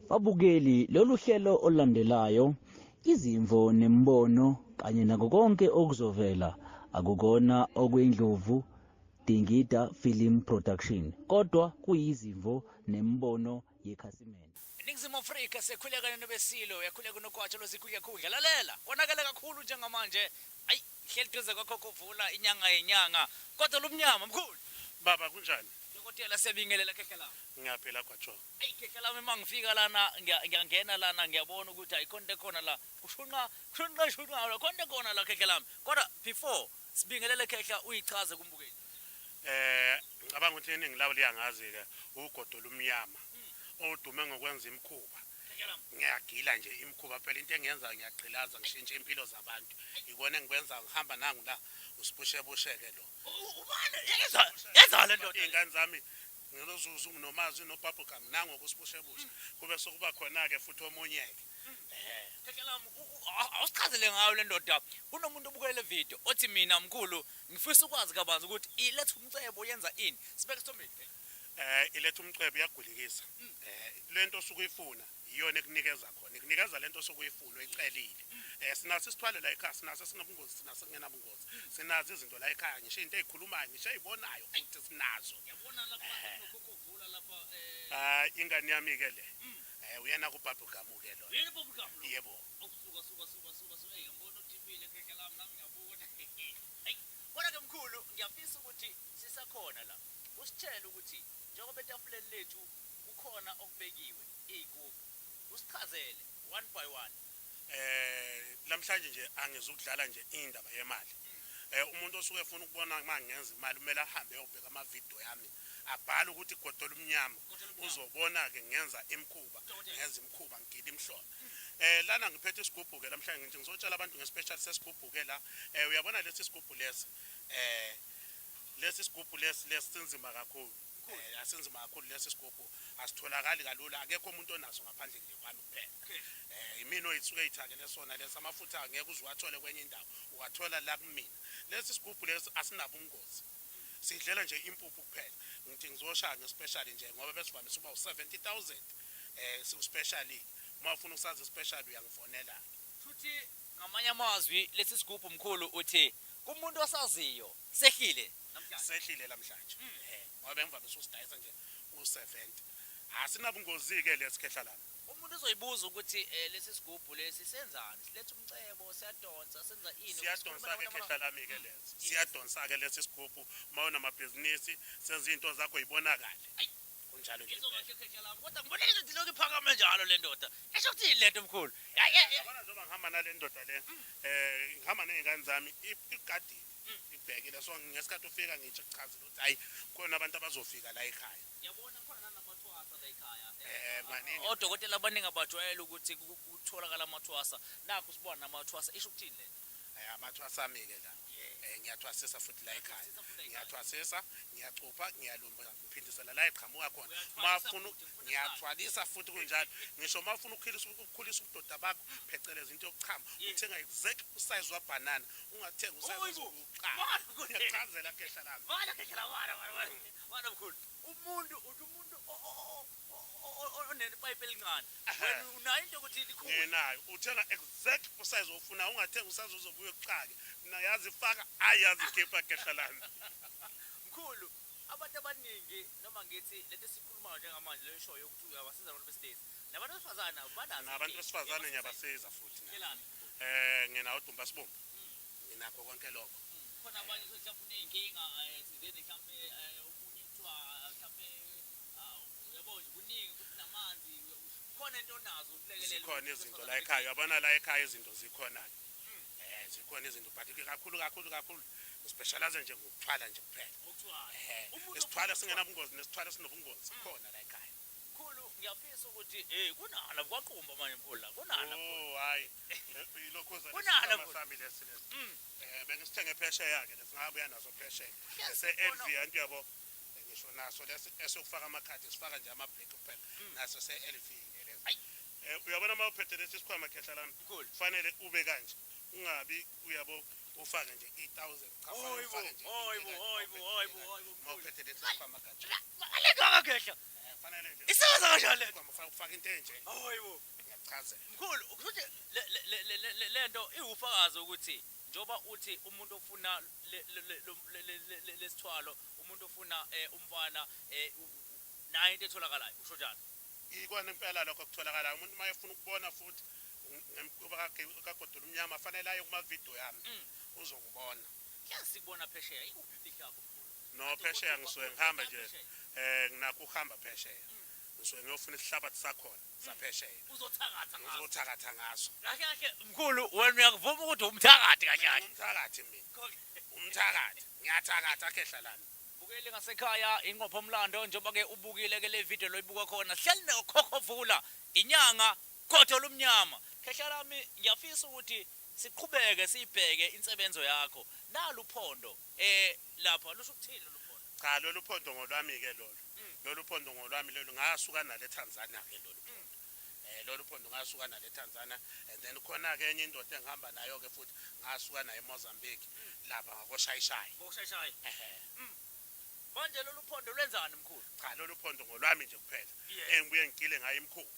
Babukeli, lolu hlelo olulandelayo, izimvo nemibono kanye nako konke okuzovela akukona okwendlovu Dingida Film Production kodwa kuyizimvo nemibono yekhasimende. Ningizimu Afrika sekhuleka nobesilo uyakhuleka unogwaja lwezikhudla khudla lalela konakele kakhulu njengamanje ayi hleli duze kwakho kuvula inyanga yenyanga kodwa lomnyama mkhulu. Baba kunjani? Dokotela siyabingelela khehla lami. Ngiyaphila Gwajo. Ayi khehla lami uma ngifika lana ngiyangena lana ngiyabona ukuthi ayikhona into ekhona la kushunqa kushunqa shunqa la khona into ekhona la khehla lami kodwa before sibingelele khehla uyichaze kumbukeli. Ngicabanga ukuthi iningi labo liyangazi ke ugodo lumnyama odume ngokwenza imikhuba. Ngiyagila nje imikhuba phela into engiyenzayo ngiyagqilaza ngishintshe impilo zabantu. Ikona engikwenza ngihamba nangu la usibushebusheke lo. Ubani yezwa yezwa le ndoda. Iy'ngane zami ngilozuzu nomazwi nobubblegum nangu kusibushebushe kube sokuba khona-ke futhi omunye-ke. Khehla lami awusichazele ngayo le ndoda. Kunomuntu obukele le video othi mina mkhulu ngifisa ukwazi kabanzi ukuthi iletha umcebo yenza ini. Sibeke isithombeni. Iletha umcebo iyagulikisa. Lento osuke uyifuna iyona ekunikeza khona. Ikunikeza lento osuke uyifuna oyicelile. Sinaso isithwalo la ekhaya, sinaso esinobungozi, sinaso esingenabungozi. Sinazo izinto la ekhaya, ngisho into ezikhulumayo, ngisho ezibonayo futhi sinazo. Yabona lapha kunokhokhovula lapha Hayi ingane yami ke le. Uyena ku bubblegum ke lo. Uyena bubblegum lo. Yebo. Okusuka suka suka suka suka ngiyambona uthibile khehla lami nami ngiyabuka. Hayi kodwa ke mkhulu ngiyafisa ukuthi sisakhona la. Usitshele ukuthi njengoba etafuleni lethu kukhona okubekiwe iy'gubhu usichazele one by one. Namhlanje nje angizukudlala nje indaba yemali. Umuntu osuke efuna ukubona uma ngenza imali kumele ahambe eyobheka ama video yami abhale ukuthi godola umnyama uzobona ke ngenza imikhuba ngenza imikhuba ngigila imihlola. Lana ngiphethe isigubhu ke namhlanje ngithi ngizotshela abantu ngespecial sesigubhu ke la. Uyabona lesi sigubhu lesi lesi sigubhu lesi lesi sinzima kakhulu. Asinzima kakhulu lesi sigubhu asitholakali kalula akekho umuntu onaso ngaphandle nje kwami kuphela. Imina oyithuke ithakele sona lesi amafutha angeke uze uwathole kwenye indawo uwathola la kumina. Lesi sigubhu lesi asinabo ubungozi. Sidlela nje impuphu kuphela. Ngithi ngizoshaya ngespecial nje ngoba besivamise uba u70000 siku special. Uma ufuna ukusazi special uyangifonela. Futhi ngamanye amazwi lesi sigubhu mkhulu uthi kumuntu osaziyo sehlile namhlanje. Sehlile namhlanje. Ngoba bengivamise usidayisa nje u70. Asinabungozi ke lesikhehla lami. Umuntu uzoyibuza ukuthi lesi sigubhu lesi senzani? Siletha umcebo, siyadonsa, senza ini? Siyadonsa ke khehla lami ke lesi. Siyadonsa ke lesi sigubhu uma unamabhizinisi senza izinto zakho ibonakale. Kunjalo nje. Izokahle khehla lami kodwa ngibona ukuthi lokhu iphakame njalo le ndoda. Esho ukuthini le nto mkhulu? Yabona njengoba ngihamba nale ndoda le ngihamba nezingane zami igadile ibhekile so ngesikhathi ufika ngitsho kuchazela ukuthi hayi khona abantu abazofika la ekhaya. Yabona khona namathwasa la ekhaya. Maningi. Odokotela abaningi abajwayele ukuthi kutholakala amathwasa. Nakho sibona namathwasa isho ukuthini le nto? Amathwasa ami ke la. Ngiyathwasisa futhi la ekhaya. Ngiyathwasisa, ngiyacupha, ngiyalumba, ngiphindisela la eqhamuka khona. Mafuna ngiyathwalisa futhi kunjalo. Ngisho mafuna ukukhulisa ubudoda bakho phecelezi into yokuchama, uthenga exact usize wa banana, ungathenga usize wokuqala. Ngiyachazela khehla lami. Bala khehla bala bala. Bala mkhulu. Umuntu uthi umuntu onepayipi elincane. Wena unayo into yokuthi likhulu. Nginayo. Uthenga exact usize ofuna, ungathenga usize ozobuye uxake. Mina yazi faka, ayazi khipha khehla lami. Mkhulu, abantu abaningi noma ngithi lento esikhulumayo njengamanje leyo shoyo ukuthi uyabasiza abantu besilisa. Nabantu besifazane nabo banazo. Nabantu besifazane ngiyabasiza futhi. Nginawo uDumba Sibumbu. Nginakho konke lokho. Khona abanye mhlawumbe uneyinkinga thizeni mhlawumbe omunye kuthiwa mhlawumbe uyabo nje kuningi futhi namanzi khona into onazo ukulekelela. Zikhona izinto la ekhaya. Uyabona la ekhaya izinto zikhona ke. Zikhona izinto but ke kakhulu kakhulu kakhulu specialize nje ngokuthwala nje kuphela. Isithwala singenabungozi nesithwala sinobungozi khona la ekhaya. Mkhulu ngiyafisa ukuthi kunala kwaqumba manje mkhulu la kunala. Oh hayi. Ilokhoza Kunala sami lesi lesi. Bengisithenge phesheya ke lesingabuya naso phesheya. Ese LV anti yabo ngisho naso lesi esokufaka amakhadi sifaka nje ama brick kuphela. Naso se LV ke lesi. Uyabona uma uphethe lesi sikhwama khehla lami kufanele ube kanje ungabi uyabo ufake nje i1000 cha Hoyibo, ufake nje hoyibo, hoyibo, hoyibo, hoyibo, uma uphethe lesi sikhwama kanje Alekaka khehla. Kufanele Fanele nje. Isebenza kanjani lento? Ufake ufake into enje. Hayibo. Ngiyachazela. Mkhulu, ukuthi lento iwufakazi ukuthi njoba uthi umuntu ofuna lesithwalo, umuntu ofuna umfana, nayo into etholakalayo, usho njalo? Ikona impela lokho okutholakalayo. Umuntu uma efuna ukubona futhi ngemikhuba kaGodolo Umnyama fanele aye kuma-video yami, uzongibona. Yazi sikubona phesheya, ikuphi imfihlo yakho mkhulu? No, phesheya ngisuke ngihambe nje, nginakho ukuhamba phesheya. Ngisuke ngiyofuna isihlabathi sakhona saphesheya. Uzothakatha ngaso. Ngizothakatha ngaso. Kahle kahle mkhulu, wena uyakuvuma ukuthi umthakathi kahle kahle? Umthakathi mina. Umthakathi. Ngiyathakatha khehla lami. Bukele ngasekhaya ingqopho mlando, njengoba ke ubukile ke le video loyibuka khona. Sihleli noKhokhovula, inyanga Godolo Umnyama. Khehla lami, ngiyafisa ukuthi siqhubeke siyibheke insebenzo yakho. Nalu phondo lapha lusho ukuthini lolu phondo? Cha, lolu phondo ngolwami ke lolu. Lolu phondo ngolwami lolu, ngasuka nale Tanzania ke lolu phondo. Lolu phondo ngasuka nale Tanzania, and then khona ke enye indoda engihamba nayo ke futhi ngasuka nayo eMozambique lapha ngakoshayishayi. Ngokushayishayi. Manje lolu phondo lwenzani mkhulu? Cha, lolu phondo ngolwami nje kuphela. Engibuye ngigile ngayo imikhuba.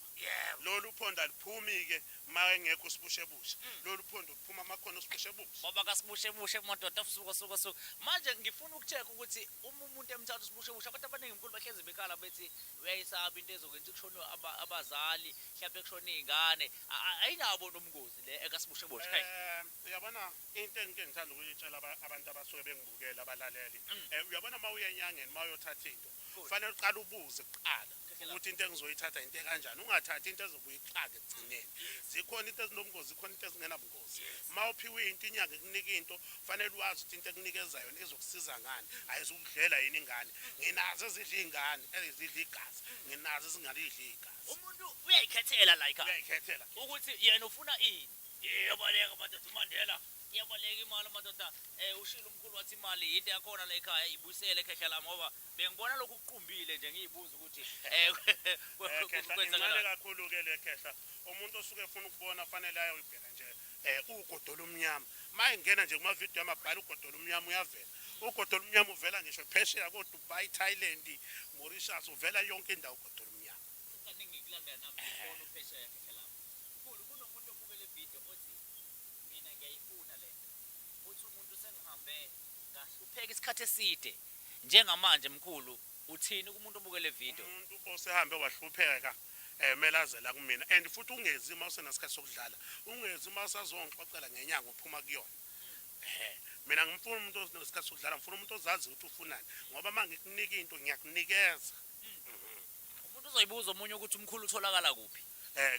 Lolu phondo aliphumi ke uma engekho usibushebushe. Lolu phondo luphuma amakhona usibushebushe. Baba kasibushebushe madoda, suka suka suka. Manje ngifuna ukucheck ukuthi uma umuntu emthatha usibushebushe, abantu abaningi mkhulu bahlezi bekhala bethi uyayisaba into ezokwenza kushone abazali, mhlawumbe kushone izingane. Ayinabo nomngozi le ekasibushebushe. Uyabona into engike ngithanda ukuyitshela abantu abasuke bengibukela, abalaleli. Uyabona uma uya enyangeni, uma uyothatha into, kufanele uqale ubuze kuqala ukuthi into engizoyithatha into ekanjani. Ungathathi into ezobuye ixake ekugcineni. Zikhona into ezinobungozi, zikhona into ezingenabungozi. Uma uphiwe into inyanga ikunika into, kufanele wazi ukuthi into ekunikeza yona izokusiza ngani, ayizukudlela yini ingane. Nginazo ezidla ingane, ezidla igazi, nginazo ezingalidli igazi. Umuntu uyayikhethela la ekhaya. Uyayikhethela ukuthi yena ufuna ini. Iyabaleka madoda, uMandela iyabaleka imali madoda. Ushilo umkhulu wathi imali into yakhona la ekhaya, ibuyisele khehla lami, ngoba bengibona lokhu kuqumbile nje, ngiyibuza ukuthi khehla, incane kakhulu ke le khehla. Umuntu osuke efuna ukubona fanele ayoyibheka nje uGodolo Umnyama. Uma engena nje kuma video amabhala uGodolo Umnyama uyavela. uGodolo Umnyama uvela ngisho phesheya ko Dubai, Thailand, Mauritius, uvela yonke indawo uGodolo Umnyama. Sekaningi kulandela nami ngibona uphesheya khehla lami. Mkhulu, kunomuntu obukele video othi mina ngiyayifuna lento. Uthi umuntu sengihambe ngahlupheka isikhathi eside. Njengamanje mkhulu, uthini kumuntu obukele video? Umuntu osehambe wahlupheka kumele aze la kumina, and futhi ungezi uma usenesikhathi sokudlala, ungezi uma usazongixoxela ngenyanga uphuma kuyona. Mina ngimfuna umuntu onesikhathi sokudlala, ngifuna umuntu ozazi ukuthi ufunani, ngoba uma ngikunika into ngiyakunikeza. Umuntu uzoyibuza omunye ukuthi umkhulu utholakala kuphi?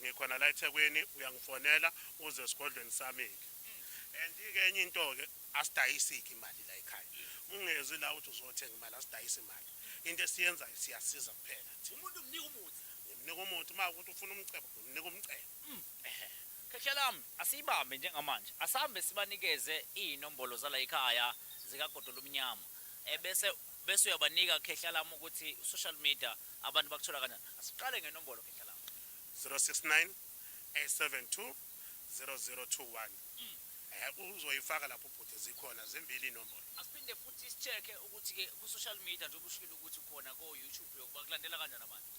Ngikhona la eThekwini, uyangifonela uze esigodlweni sami-ke. And-ke enye into-ke, asidayisi-ke imali la ekhaya. Ungezi la uthi uzothenga imali, asidayisi imali. Into esiyenzayo siyasiza kuphela. Umuntu umnika umuthi. Ngimnika umuthi, uma ukuthi ufuna umcebo, ngimnika umcebo. Khehla lami, asiyibambe njengamanje. Asambe sibanikeze iy'nombolo zala ekhaya zikaGodolo Umnyama. Bese uyabanika khehla lami ukuthi social media abantu bakuthola kanjani. Asiqale ngenombolo khehla lami. 069 872 0021. Uzoyifaka lapho ubhuti, zikhona zimbili inombolo. Asiphinde futhi sicheck ukuthi ke ku social media njengoba ushilo ukuthi ukhona ko YouTube, yokuba kulandela kanjani abantu?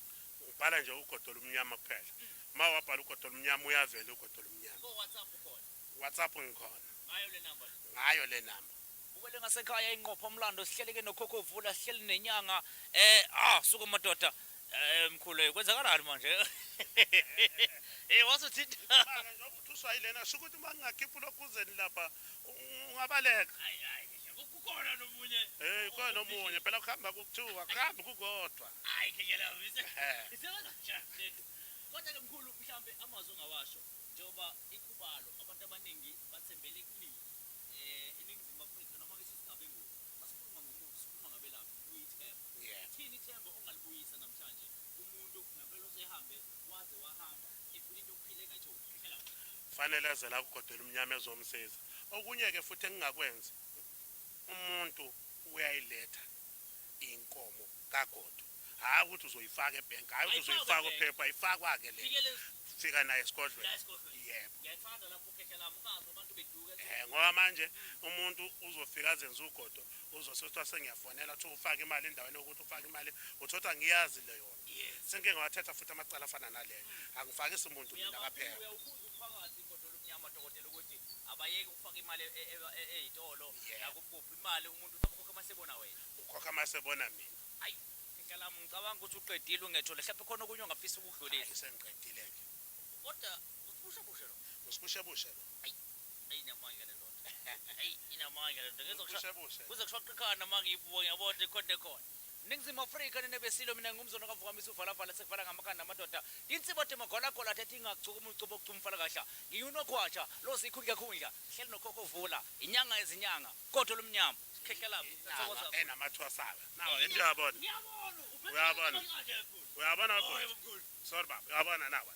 Ubhala nje uGodolo Umnyama kuphela. Uma wabhala uGodolo Umnyama uyavela uGodolo Umnyama. Ko WhatsApp ukhona? WhatsApp ngikhona. Ngayo le number? Ngayo le number. Bukele ngasekhaya ingqopho mlando, sihleli ke noKhokhovula, sihleli nenyanga. Suka madoda. Mkhulu, kwenzakalani manje? Wasuthinta. Njengoba uthi uswayilena, sho ukuthi uma ngingakhipha ulokhuzeni lapha ungabaleka. Hayi, hayi, kukhona nomunye. Kukhona nomunye, phela kuhamba kuthiwa kuhambi kukodwa. Hayi, khekela, isebenza kanjani? Kodwa ke mkhulu, mhlambe amazwi ongawasho njengoba ikhubalo abantu abaningi bathembele kunini eNingizimu Afrika, noma ke sisingabe nguni. Masikhuluma ngomuthi, sikhuluma ngabelaphi, kuyithemba. Thini ithemba ongalibuyisa namhlanje umuntu ngempela osehambe waze wahamba efuna into yokuphila engayitholi? Khehla. Fanele eze la kuGodolo Umnyama ezomsiza. Okunye ke futhi engingakwenzi, umuntu uyayiletha inkomo kaGodo. Hayi ukuthi uzoyifaka ebhenki, hayi ukuthi Ayifakwe uzoyifaka ebhenki. uphepha, ayifakwa ke le. Fikele Ufika naye esigodlweni. La esigodlweni. Yebo. Ngiyayithanda lapho khehla lami, ungazi abantu beduka. Ngoba manje umuntu uzofika azenze ugodo, uzosothiwa sengiyafonela, kuthiwa ufake imali endaweni yokuthi ufake imali, uthothi angiyazi leyo nto. Sengike ngawathatha futhi amacala afana naleyo. Angifakisi muntu mina kaphela. Uyawukhuza umphakathi igodo lomnyama dokotela ukuthi abayeke ukufaka imali ey'tolo nakuphi imali umuntu ukhokha uma sebona wena. Ukhokha uma sebona mina. Ayi, khehla lami ngicabanga ukuthi uqedile ungethole. Mhlawumbe khona okunye ongafisa ukukudlulisa. Sengiqedile-ke. Kodwa usibushebushe lo. Usibushebushe lo. Ayi, inamandla le ndoda. Ayi, inamandla le ndoda. Usibushebushe. Kuze kushoqa ikhanda uma ngiyibuka ngiyabona ukuthi ikhona ekhona. Ningizimu Afrika ninebesilo mina ngumzono kavukamisa uvalavala sekuvala ngamakhanda amadoda. Insibo the magolagola athethe ingachukuma ucubo kucumfala kahla. Ngiyunokhwatsha lo sikhundla khundla. Hleli nokhokho vula inyanga yezinyanga. Kodwa lomnyama. Khehla lami. Inyanga enamathwasana. Nawa into uyabona. Ngiyabona. Uyabona. Uyabona bhuti. Sorry baba, uyabona nawa.